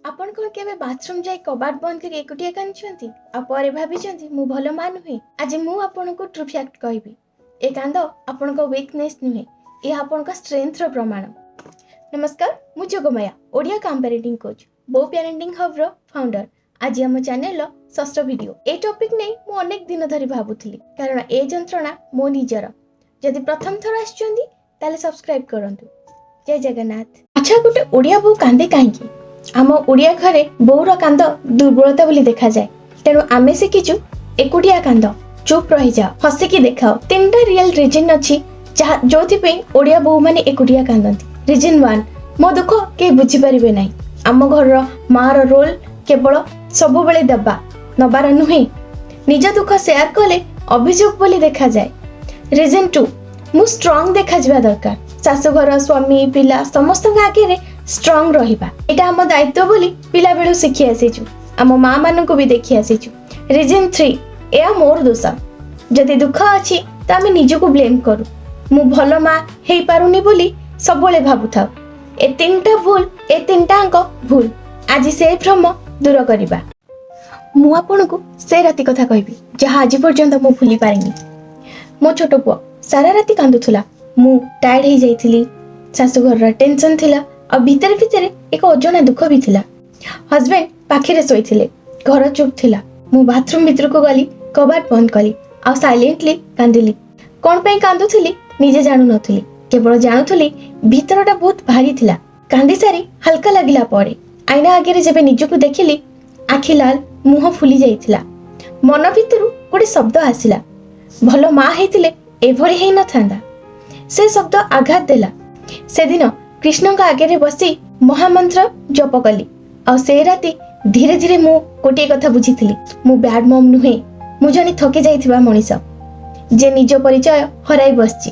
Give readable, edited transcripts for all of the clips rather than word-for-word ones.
ଆପଣ କ'ଣ କେବେ ବାଥରୁମ୍ ଯାଇ କବାଟ ବନ୍ଦ କରି ଏକୁଟିଆ କାନ୍ଦିଛନ୍ତି ଆଉ ପରେ ଭାବିଛନ୍ତି, ମୁଁ ଭଲ ମା ନୁହେଁ? ଆଜି ମୁଁ ଆପଣଙ୍କୁ ଟ୍ରୁ ଫ୍ୟାକ୍ଟ କହିବି। ଏ କାନ୍ଦ ଆପଣଙ୍କ ୱିକନେସ୍ ନୁହେଁ, ଏହା ଆପଣଙ୍କ ଷ୍ଟ୍ରେନ୍ଥର ପ୍ରମାଣ। ନମସ୍କାର, ମୁଁ ଯୋଗମାୟା, ଓଡ଼ିଆ କାମ୍ ପ୍ୟାରେଣ୍ଟିଂ କୋଚ୍, ବୋଉ ପ୍ୟାରେଣ୍ଟିଂ ହବ୍ର ଫାଉଣ୍ଡର। ଆଜି ଆମ ଚ୍ୟାନେଲର ଷଷ୍ଠ ଭିଡ଼ିଓ। ଏ ଟପିକ୍ ନେଇ ମୁଁ ଅନେକ ଦିନ ଧରି ଭାବୁଥିଲି, କାରଣ ଏ ଯନ୍ତ୍ରଣା ମୋ ନିଜର। ଯଦି ପ୍ରଥମ ଥର ଆସିଛନ୍ତି, ତାହେଲେ ସବସ୍କ୍ରାଇବ୍ କରନ୍ତୁ। ଜୟ ଜଗନ୍ନାଥ। ଆଚ୍ଛା, ଗୋଟେ ଓଡ଼ିଆ ବୋଉ କାନ୍ଦେ କାହିଁକି? ଆମ ଓଡ଼ିଆ ଘରେ ବୋଉର କାନ୍ଦ ଦୁର୍ବଳତା ବୋଲି ଦେଖାଯାଏ। ତେଣୁ ଆମେ ଶିଖିଛୁ, ଏକୁଟିଆ କାନ୍ଦ, ଚୁପ୍ ରହିଯାଅ, ହସିକି ଦେଖାଅ। ତିନିଟା ରିଅଲ ରିଜନ୍ ଅଛି ଯୋଉଥିପାଇଁ ଓଡ଼ିଆ ବୋଉମାନେ ଏକୁଟିଆ କାନ୍ଦନ୍ତି। ରିଜନ୍ 1, ମୋ ଦୁଃଖ କେହି ବୁଝିପାରିବେ ନାହିଁ। ଆମ ଘରର ମାର ରୋଲ କେବଳ ସବୁବେଳେ ଦେବା, ନବାର ନୁହେଁ। ନିଜ ଦୁଃଖ ସେୟାର କଲେ ଅଭିଯୋଗ ବୋଲି ଦେଖାଯାଏ। ରିଜନ୍ 2, ମୁଁ ଷ୍ଟ୍ରଙ୍ଗ ଦେଖାଯିବା ଦରକାର। ଶାଶୁଘର, ସ୍ୱାମୀ, ପିଲା ସମସ୍ତଙ୍କ ଆଗରେ ଷ୍ଟ୍ରଙ୍ଗ ରହିବା, ଏଇଟା ଆମ ଦାୟିତ୍ୱ ବୋଲି ପିଲାବେଳୁ ଶିଖି ଆସିଛୁ, ଆମ ମା ମାନଙ୍କୁ ବି ଦେଖି ଆସିଛୁ। ରିଜନ୍ 3, ଏହା ମୋର ଦୋଷ। ଯଦି ଦୁଃଖ ଅଛି ତ ଆମେ ନିଜକୁ ବ୍ଲେମ୍ କରୁ। ମୁଁ ଭଲ ମା ହେଇପାରୁନି ବୋଲି ସବୁବେଳେ ଭାବୁଥାଉ। ଏ ତିନିଟା ଭୁଲ, ଏ ତିନିଟାଙ୍କ ଭୁଲ। ଆଜି ସେ ଭ୍ରମ ଦୂର କରିବା। ମୁଁ ଆପଣଙ୍କୁ ସେ ରାତି କଥା କହିବି, ଯାହା ଆଜି ପର୍ଯ୍ୟନ୍ତ ମୁଁ ଭୁଲି ପାରିନି। ମୋ ଛୋଟ ପୁଅ ସାରା ରାତି କାନ୍ଦୁଥିଲା। ମୁଁ ଟାୟାର୍ଡ ହେଇଯାଇଥିଲି, ଶାଶୁଘରର ଟେନସନ୍ ଥିଲା ଆଉ ଭିତରେ ଭିତରେ ଏକ ଅଜଣା ଦୁଃଖ ବି ଥିଲା। ହଜବେଣ୍ଡ ପାଖରେ ଶୋଇଥିଲେ। ଘର ଚୁପ୍ ଥିଲା। ମୁଁ ବାଥରୁମ୍ ଭିତରକୁ ଗଲି, କବାଟ ବନ୍ଦ କଲି ଆଉ ସାଇଲେଣ୍ଟଲି କାନ୍ଦିଲି। କ'ଣ ପାଇଁ କାନ୍ଦୁଥିଲି ନିଜେ ଜାଣୁନଥିଲି। କେବଳ ଜାଣୁଥିଲି ଭିତରଟା ବହୁତ ଭାରି ଥିଲା। କାନ୍ଦି ସାରି ହାଲକା ଲାଗିଲା ପରେ ଆଇନା ଆଗରେ ଯେବେ ନିଜକୁ ଦେଖିଲି, ଆଖି ଲାଲ, ମୁହଁ ଫୁଲି ଯାଇଥିଲା। ମନ ଭିତରୁ ଗୋଟେ ଶବ୍ଦ ଆସିଲା, ଭଲ ମା ହେଇଥିଲେ ଏଭଳି ହେଇନଥାନ୍ତା। ସେ ଶବ୍ଦ ଆଘାତ ଦେଲା। ସେଦିନ କୃଷ୍ଣଙ୍କ ଆଗରେ ବସି ମହାମନ୍ତ୍ର ଜପ କଲି ଆଉ ସେ ରାତି ଧୀରେ ଧୀରେ ମୁଁ ଗୋଟିଏ କଥା ବୁଝିଥିଲି। ମୁଁ ବ୍ୟାଡ୍ ମମ୍ ନୁହେଁ, ମୁଁ ଜଣେ ଥକି ଯାଇଥିବା ମଣିଷ, ଯେ ନିଜ ପରିଚୟ ହରାଇ ବସିଛି।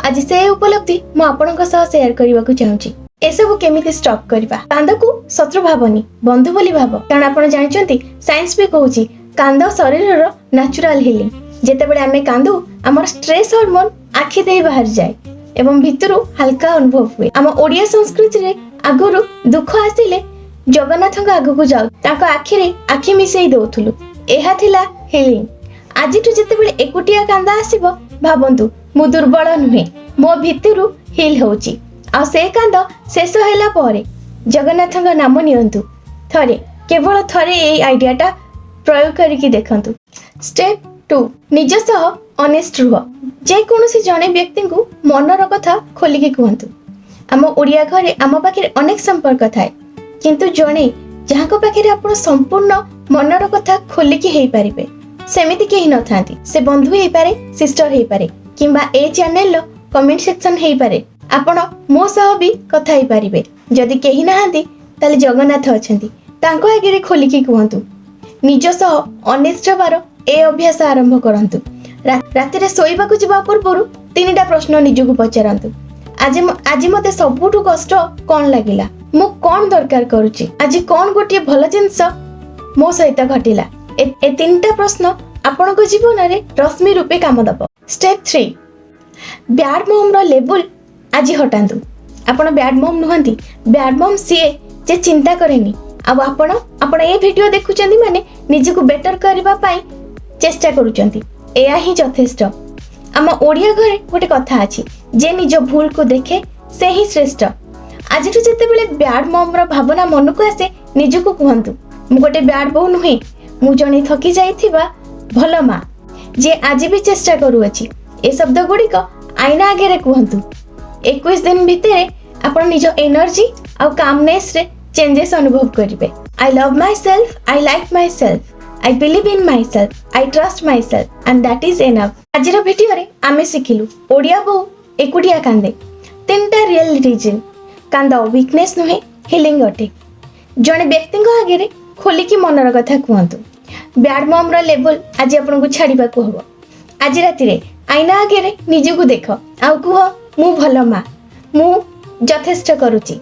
ଆଜି ସେ ଉପଲବ୍ଧି ମୁଁ ଆପଣଙ୍କ ସହ ସେୟାର କରିବାକୁ ଚାହୁଁଛି। ଏସବୁ କେମିତି ଷ୍ଟପ୍ କରିବା? କାନ୍ଦକୁ ଶତ୍ରୁ ଭାବନି, ବନ୍ଧୁ ବୋଲି ଭାବ। କାରଣ ଆପଣ ଜାଣିଛନ୍ତି, ସାଇନ୍ସ ବି କହୁଛି, କାନ୍ଦ ଶରୀରର ନ୍ୟାଚୁରାଲ ହିଲିଂ। ଯେତେବେଳେ ଆମେ କାନ୍ଦୁ, ଆମର ଷ୍ଟ୍ରେସ୍ ହରମୋନ ଆଖି ଦେଇ ବାହାରିଯାଏ ଏବଂ ଭିତରୁ ହାଲକା ଅନୁଭବ ହୁଏ। ଆମ ଓଡ଼ିଆ ସଂସ୍କୃତିରେ ଆଗରୁ ଦୁଃଖ ଆସିଲେ ଜଗନ୍ନାଥଙ୍କ ଆଗକୁ ଯାଉ, ତାଙ୍କ ଆଖିରେ ଆଖି ମିଶେଇ ଦଉଥିଲୁ। ଏହା ଥିଲା ହିଲିଂ। ଆଜିଠୁ ଯେତେବେଳେ ଏକୁଟିଆ କାନ୍ଦ ଆସିବ, ଭାବନ୍ତୁ, ମୁଁ ଦୁର୍ବଳ ନୁହେଁ, ମୋ ଭିତରୁ ହିଲ୍ ହଉଛି। ଆଉ ସେ କାନ୍ଦ ଶେଷ ହେଲା ପରେ ଜଗନ୍ନାଥଙ୍କ ନାମ ନିଅନ୍ତୁ ଥରେ, କେବଳ ଥରେ। ଏଇ ଆଇଡ଼ିଆଟା ପ୍ରୟୋଗ କରିକି ଦେଖନ୍ତୁ। ଷ୍ଟେପ୍ 2, ନିଜ ସହ ଅନେଷ୍ଟ ରୁହ। ଯେକୌଣସି ଜଣେ ବ୍ୟକ୍ତିଙ୍କୁ ମନର କଥା ଖୋଲିକି କୁହନ୍ତୁ। ଆମ ଓଡ଼ିଆ ଘରେ ଆମ ପାଖରେ ଅନେକ ସମ୍ପର୍କ ଥାଏ, କିନ୍ତୁ ଜଣେ ଯାହାଙ୍କ ପାଖରେ ଆପଣ ସମ୍ପୂର୍ଣ୍ଣ ମନର କଥା ଖୋଲିକି ହେଇପାରିବେ, ସେମିତି କେହି ନଥାନ୍ତି। ସେ ବନ୍ଧୁ ହେଇପାରେ, ସିଷ୍ଟର ହେଇପାରେ କିମ୍ବା ଏ ଚ୍ୟାନେଲର କମେଣ୍ଟ ସେକ୍ସନ ହେଇପାରେ। ଆପଣ ମୋ ସହ ବି କଥା ହେଇପାରିବେ। ଯଦି କେହି ନାହାନ୍ତି, ତାହେଲେ ଜଗନ୍ନାଥ ଅଛନ୍ତି, ତାଙ୍କ ଆଗରେ ଖୋଲିକି କୁହନ୍ତୁ। ନିଜ ସହ ଅନେଷ୍ଟ ହେବାର ଏ ଅଭ୍ୟାସ ଆରମ୍ଭ କରନ୍ତୁ। ରାତିରେ ଶୋଇବାକୁ ଯିବା ପୂର୍ବରୁ ତିନିଟା ପ୍ରଶ୍ନ ନିଜକୁ ପଚାରନ୍ତୁ। ଆଜି ମୋତେ ସବୁଠୁ କଷ୍ଟ କ'ଣ ଲାଗିଲା? ମୁଁ କ'ଣ ଦରକାର କରୁଛି? ଆଜି କ'ଣ ଗୋଟିଏ ଭଲ ଜିନିଷ ମୋ ସହିତ ଘଟିଲା? ଏ ତିନିଟା ପ୍ରଶ୍ନ ଆପଣଙ୍କ ଜୀବନରେ ରଶ୍ମି ରୂପେ କାମ ଦବ। ଷ୍ଟେପ୍ 3, ବ୍ୟାଡ୍ ମମ୍ର ଲେବୁଲ ଆଜି ହଟାନ୍ତୁ। ଆପଣ ବ୍ୟାଡ୍ ମମ୍ ନୁହନ୍ତି। ବ୍ୟାଡ୍ ମମ୍ ସିଏ ଯେ ଚିନ୍ତା କରେନି। ଆଉ ଆପଣ ଏ ଭିଡ଼ିଓ ଦେଖୁଛନ୍ତି ମାନେ ନିଜକୁ ବେଟର କରିବା ପାଇଁ ଚେଷ୍ଟା କରୁଛନ୍ତି, ଏହା ହିଁ ଯଥେଷ୍ଟ। ଆମ ଓଡ଼ିଆ ଘରେ ଗୋଟେ କଥା ଅଛି, ଯେ ନିଜ ଭୁଲକୁ ଦେଖେ ସେ ହିଁ ଶ୍ରେଷ୍ଠ। ଆଜିଠୁ ଯେତେବେଳେ ବ୍ୟାଡ୍ ମମ୍ର ଭାବନା ମନକୁ ଆସେ, ନିଜକୁ କୁହନ୍ତୁ, ମୁଁ ଗୋଟେ ବ୍ୟାଡ୍ ବୋଉ ନୁହେଁ, ମୁଁ ଜଣେ ଥକି ଯାଇଥିବା ଭଲ ମା, ଯିଏ ଆଜି ବି ଚେଷ୍ଟା କରୁଅଛି। ଏ ଶବ୍ଦ ଗୁଡ଼ିକ ଆଇନା ଆଗରେ କୁହନ୍ତୁ। 21 ଦିନ ଭିତରେ ଆପଣ ନିଜ ଏନର୍ଜି ଆଉ କାମନେସ୍ରେ ଚେଞ୍ଜେସ୍ ଅନୁଭବ କରିବେ। I love myself, I like myself, I believe in myself, I trust myself, and that is enough. ଆଜିର ଭିଡ଼ିଓରେ ଆମେ ଶିଖିଲୁ, ଓଡ଼ିଆ ବୋଉ ଏକୁଟିଆ କାନ୍ଦେ, ତିନିଟା ରିଏଲ୍ ରିଜନ୍। କାନ୍ଦ ୱିକନେସ୍ ନୁହେଁ, ହିଲିଂ ଅଟେ। ଜଣେ ବ୍ୟକ୍ତିଙ୍କ ଆଗରେ ଖୋଲିକି ମନର କଥା କୁହନ୍ତୁ। ବ୍ୟାଡ୍ ମମ୍ର ଲେବୁଲ ଆଜି ଆପଣଙ୍କୁ ଛାଡ଼ିବାକୁ ହବ। ଆଜି ରାତିରେ ଆଇନା ଆଗରେ ନିଜକୁ ଦେଖ ଆଉ କୁହ, ମୁଁ ଭଲ ମା, ମୁଁ ଯଥେଷ୍ଟ କରୁଛି।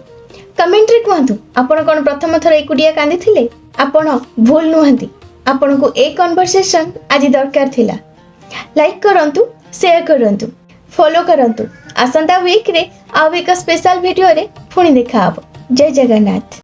କମେଣ୍ଟରେ କୁହନ୍ତୁ, ଆପଣ କ'ଣ ପ୍ରଥମ ଥର ଏକୁଟିଆ କାନ୍ଦିଥିଲେ? ଆପଣ ଭୁଲ ନୁହନ୍ତି। ଆପଣଙ୍କୁ ଏ କନଭରସେସନ୍ ଆଜି ଦରକାର ଥିଲା। ଲାଇକ୍ କରନ୍ତୁ, ସେୟାର କରନ୍ତୁ, ଫଲୋ କରନ୍ତୁ। ଆସନ୍ତା ୱିକ୍ରେ ଆଉ ଏକ ସ୍ପେଶାଲ ଭିଡ଼ିଓରେ ପୁଣି ଦେଖା ହେବ। ଜୟ ଜଗନ୍ନାଥ।